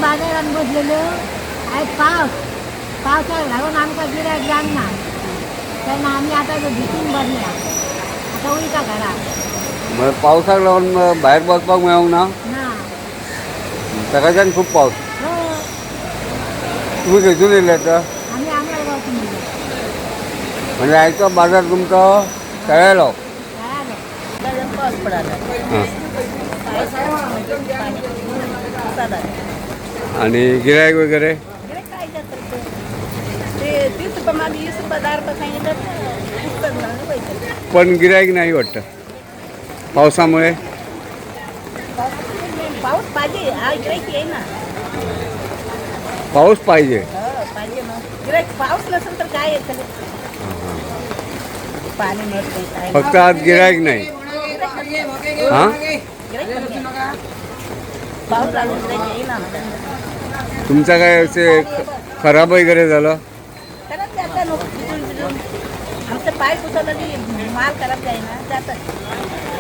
बाजारात बसलेलो. आयज पावस, पावसाक लागून आमकां गिरायक जावंक ना. तेन्ना आमी आतां भितून बसल्या. आतां वयता घरा. म्हणजे पावसाक लागून भायर बसपाक मेळोंक ना? ना. सकाळच्यान खूप पावस. हो. तुम्ही खंयसून येयले आता? आमी आमला गावतून. म्हणजे आयचो बाजार तुमचो तळेलो? कळालो. पाऊस पडाला. हां, आणि गिरायक वगैरे? काय जातं ते, 30 रुपये मागे, 20 रुपये, 10 रुपये सांगितलं तर व्हायचं. पण गिरायक नाही वाटतं पावसामुळे. पाऊस पाहिजे हा, गिराईक ये ना. पाऊस पाहिजे. हो, पाहिजे ना गिराईक. पाऊस नसेल तर काय येतं? पाणी मिळत नाही, काय. फक्त आज गिरायक नाही. हां. गिराईक कमी आहे. पाऊस लागून गिराईक येईना आमच्या. तुमचा काय असे खराब वगैरे झालं? खराब जाता लोक भिजून भिजून. आमचं पाय पुसायला बी माल खराब जाईना जातात.